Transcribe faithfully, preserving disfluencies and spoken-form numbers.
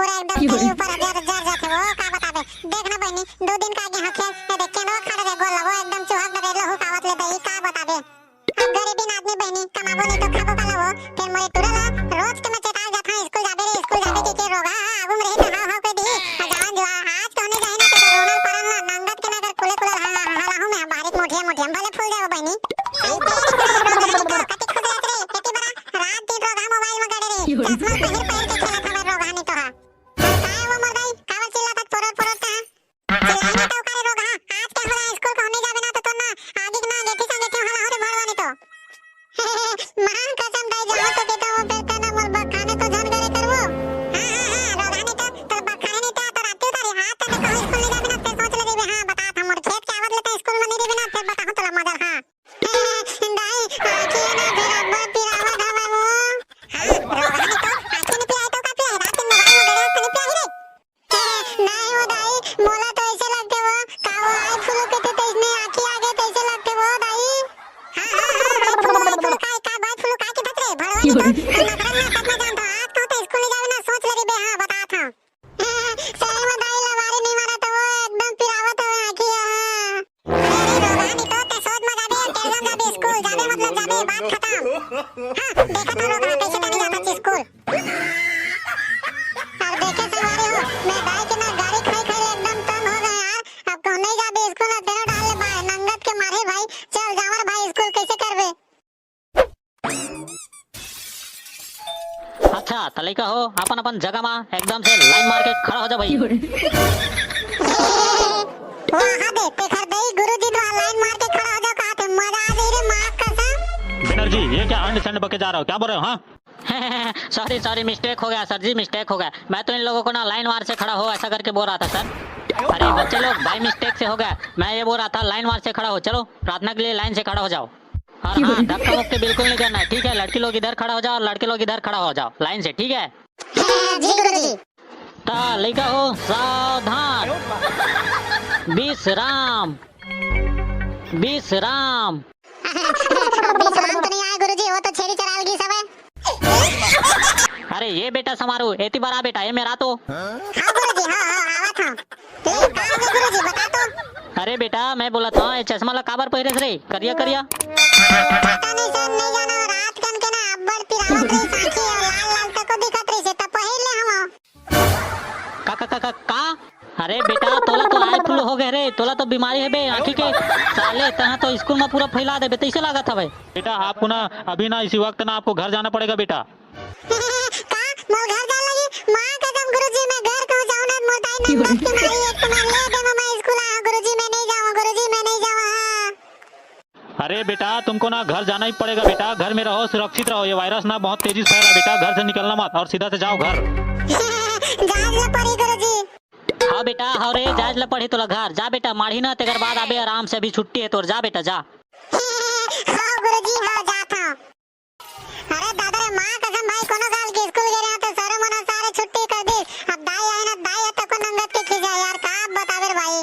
पूरा एकदम तेरी ऊपर जर जर जाथे वो, का बताबे। देख ना बहिनी, दू दिन का आगे हंखे, ये देख केंदवा खड़े रे गोल, वो एकदम चुहक डरे लहू कावत ले दई, का बताबे। अब गरीबीन आदमी बहिनी, कमाबो नहीं तो खाबो काला वो। फिर मोरे टुरा ला रोज के मैं चेताए जाथंव, स्कूल जाबे रे, स्कूल जाबे के, के रोगहा हा आगू में रही तो हाव हाव कर दी। और जवान जुआ आज तो नहीं जाए ना, तो रोनल परन ला नंगत के ना अगर कुले कुले हला हला हूं मैं, बारीक मोठिया मोठिया भले फूल जाओ बहिनी। आई तेरी रोगहा का कति खुश रहत रे, एती बरा रात दिन रोगहा मोबाइल में गड़े रे, चश्मा पहिर पहिर के खेलत हवे रोगहा नहीं तो हा। और काय वो मर्दाई, काबर चिल्लात पोरर पोरर का? चिल्लाई ना तो करे रोगहा, आज के होला स्कूल कहूं नहीं जाबे ना तो तोर ना आगे के ना गेठी संगे क्यों हला हो रे भरवानी तो। मां कसम दाई, जाओ तो बेटा वो बेर करना मोर बखाने तो झन करे करबो। हां हां हां, रोगहा नहीं तो तोर बखाने नहीं तो, तो राती उतारी हाथ तो कहूं स्कूल नहीं जाबे ना ते सोच ले देबे। हां बता था मोर खेत के आवत ले तो स्कूल में नहीं देबे ना ते बताहूं तोला मजा। हां दाई, आंखी ना फिर अब्बड़ पिरावत हवे वो। हां रोगहा नहीं तो आंखी नहीं पिराए तो का पिराए, रात दिन मोबाइल में गड़े तो नहीं पिराही रे। नहीं वो दाई, मोला तो ऐसे लगते वो, का वो आई फ्लू के ते तैसने आंखी आगे तैसे लगते वो दाई। हां हां हां, आई फ्लू, आई फ्लू, काय का बाई फ्लू काय के धत रे भड़वा नहीं तो, हम नखरन ना सतना जानता, आज कहूं तो स्कूल नहीं जाबे ना सोच ले रे बे। हां बता था। सही में दाई लबारी नहीं मारा तो वो एकदम पिरावत हवे आंखी। हां अरे रोगहा नहीं तो ते सोच में जाबे, टेंशन जाबे स्कूल जाबे मतलब जाबे, बात खत्म। हां देखा तो रोगहा कैसे तनी जाता स्कूल। अब देखे संगवारी हो, मैं दाई के ना गारी खाई खाई ले एकदम तंग हो गए यार। अब कहूं नहीं जाबे स्कूल ना तेरो डाल ले भाई, नंगत के मारे भाई, चल जावर भाई स्कूल कैसे करबे। अच्छा त लइका हो, अपन अपन जगह मा एकदम से लाइन मार के खड़ा हो जा भाई। वाह दे, तेखर दई गुरुजी द्वारा लाइन मार के खड़ा हो जा, कहा थे मजा आ जाई रे माँ कसम। बनर्जी, ये क्या अंड संड बके जा रहे हो, क्या बोल रहे हो? हाँ। सॉरी सॉरी, मिस्टेक हो गया सर जी, मिस्टेक हो गया। मैं तो इन लोगों को ना लाइन मार से खड़ा हो ऐसा करके बोल रहा था सर। अरे बच्चे लोग, बाई मिस्टेक से हो गया। मैं ये बोल रहा था लाइन मार से खड़ा हो, चलो प्रार्थना के लिए लाइन से खड़ा हो जाओ। और हाँ, धक्का मुक्की बिल्कुल नहीं करना है, ठीक है? लड़की लोग इधर खड़ा हो जाओ और लड़के लोग इधर खड़ा हो जाओ लाइन से, ठीक है? जी गुरुजी। त लइका हो सावधान। विश्राम। विश्राम। विश्राम तो नहीं आए गुरुजी, वो तो छेरी चराल गिस हवे। अरे ये बेटा समारू, एती बर आ बेटा, ये मेरा तो। हाँ गुरुजी, हाँ, हाँ, आवत हूँ। ए, का हो गया गुरुजी, बता तो। अरे बेटा, मैं बोलत हूँ, ये चश्मा ला काबर पहिरेस रे, करिया करिया? पता नहीं सर, नहीं जाना, रात कन के ना अब्बड़ पिरावत रही साखी, लाल लाल तको दिखत रही से, तब पहिर ले हूँ। का, का, का, का, का? अरे बेटा, तोला तो आई फ्लू हो गए रे, तोला तो बीमारी है बे, आँखी के। साले, तहाँ तो स्कूल में पूरा फैला देबे, तैसे लागत हवे। बेटा, आपको ना, अभी ना, इसी वक्त ना आपको घर जाना पड़ेगा बेटा। का? मोर घर जान लगी? माँ कसम गुरुजी, मैं घर कहूँ जाऊँ ना, मोर दाई नंगत के मारी, एक तो मैं ले दे, मैं स्कूल आया, गुरुजी, मैं नहीं जाऊँ, गुरुजी, मैं नहीं जाऊँ, हाँ। अरे बेटा, तुमको ना घर जाना ही पड़ेगा बेटा, घर में रहो, सुरक्षित रहो, ये वायरस ना बहुत तेजी से फैला है बेटा, घर से निकलना मत और सीधा से जाओ घर। जान ले पड़ी गुरुजी। हाँ बेटा, हाँ रे, जाज ल पड़ही तोला घर। जा बेटा, माढ़ी ना, तेकर बाद आबे आराम से, अभी छुट्टी है तोर, जा बेटा, जा। हाँ गुरुजी, हाँ, जात हूँ। अरे दादा रे, माँ कसम भाई, कोनो साल के स्कूल गे रहे तो सर मना सारे छुट्टी कर दी। अब दाई आए ना, दाई है तको नंगत के खींचा यार, का बतावे रे भाई।